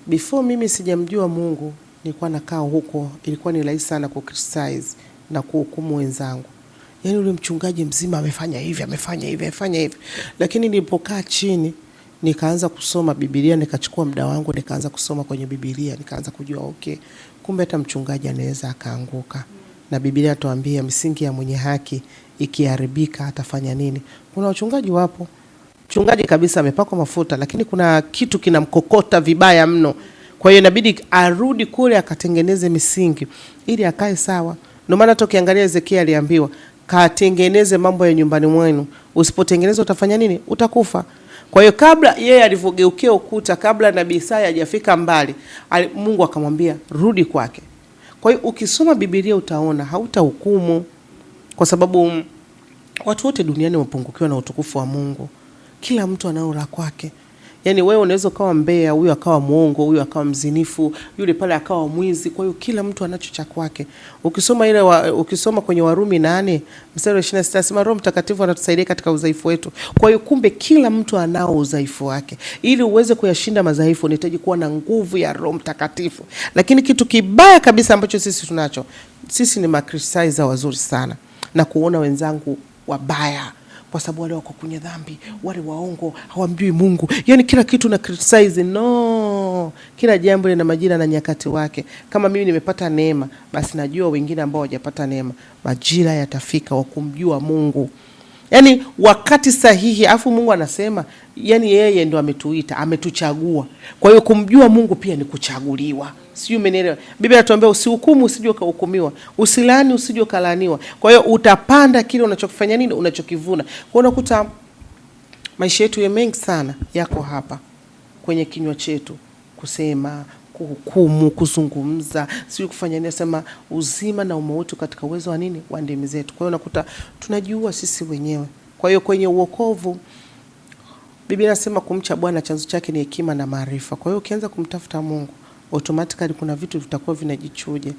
Before mimi sijamjua Mungu, nilikuwa nakaa huko, ilikuwa ni rahisi sana ku criticize na kuhukumu wenzangu. Yaani yule mchungaji mzima amefanya hivi, amefanya hivi, amefanya hivi. Lakini nilipokaa chini nikaanza kusoma Biblia, nikachukua muda wangu nikaanza kusoma kwenye Biblia, nikaanza kujua okay, kumbe hata mchungaji anaweza akaanguka. Na Biblia inatuambia misingi ya mwenye haki ikiharibika atafanya nini? Kuna wachungaji wapo, mchungaji kabisa amepakwa mafuta, lakini kuna kitu kinamkokota vibaya mno. Kwa hiyo inabidi arudi kule akatengeneze misingi ili akae sawa. Ndio maana hata ukiangalia Ezekia aliambiwa katengeneze mambo ya nyumbani mwenu, usipotengeneza utafanya nini? Utakufa. Kwa hiyo kabla yeye alivyogeukia ukuta, kabla nabii Isaya hajafika mbali, Mungu akamwambia rudi kwake. Kwa hiyo ukisoma Biblia utaona hautahukumu, kwa sababu watu wote duniani wamepungukiwa na utukufu wa Mungu. Kila mtu anao la kwake. Yaani wewe unaweza ukawa mbea, huyu akawa mwongo, huyu akawa mzinifu, yule pale akawa mwizi. Kwa hiyo kila mtu anacho cha kwake. Ukisoma kwenye Warumi 8 mstari wa 26 nasema Roho Mtakatifu anatusaidia katika udhaifu wetu. Kwa hiyo kumbe kila mtu anao udhaifu wake. Ili uweze kuyashinda madhaifu unahitaji kuwa na nguvu ya Roho Mtakatifu. Lakini kitu kibaya kabisa ambacho sisi tunacho, sisi ni makritisaza wazuri sana na kuona wenzangu wabaya, kwa sababu wale wako kwenye dhambi, wale waongo, hawamjui Mungu. Yaani kila kitu na criticize. No, kila jambo lina majira na nyakati wake. Kama mimi nimepata neema, basi najua wengine ambao hawajapata neema, majira yatafika wa kumjua Mungu. Yaani wakati sahihi. Afu Mungu anasema, yani yeye ndo ametuita, ametuchagua. Kwa hiyo kumjua Mungu pia ni kuchaguliwa. Sijui umenielewa. Biblia inatuambia usihukumu usije ukahukumiwa, usilaani usije ukalaaniwa. Kwa hiyo utapanda kile unachokifanya nini, unachokivuna. Kwa hiyo unakuta maisha yetu ya mengi sana yako hapa kwenye kinywa chetu, kusema, kuhukumu, kuzungumza, sijui kufanya nini. Nasema uzima na umauti katika uwezo wa nini, wa ndimi zetu. Kwa hiyo unakuta tunajiua sisi wenyewe. Kwa hiyo kwenye uokovu Biblia inasema kumcha Bwana chanzo chake ni hekima na maarifa. Kwa hiyo ukianza kumtafuta Mungu automatically kuna vitu vitakuwa vinajichuja.